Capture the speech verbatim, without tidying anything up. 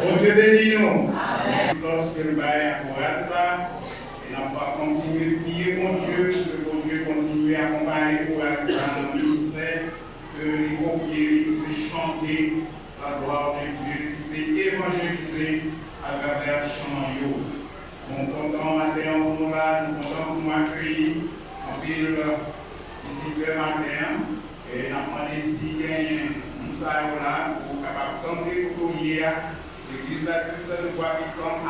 Bondye beni nou. Amen. Sòs ke l bay a koral sa, e n ap kontinye priye Bondye pou ke Bondye kontinye akonpaye koral sa nan ministè ke li konfye li pou se chante la gloire de Dieu, ki se evanjelize atravè chan yo. Nou kontan maten an pou nou la, nou kontan pou nou akeyi anpil vizitè maten an. E n ap mande si genyen moun sa yo la pou kapab tande kote w ye a. Legliz Ladivizyon de Bwa Pikan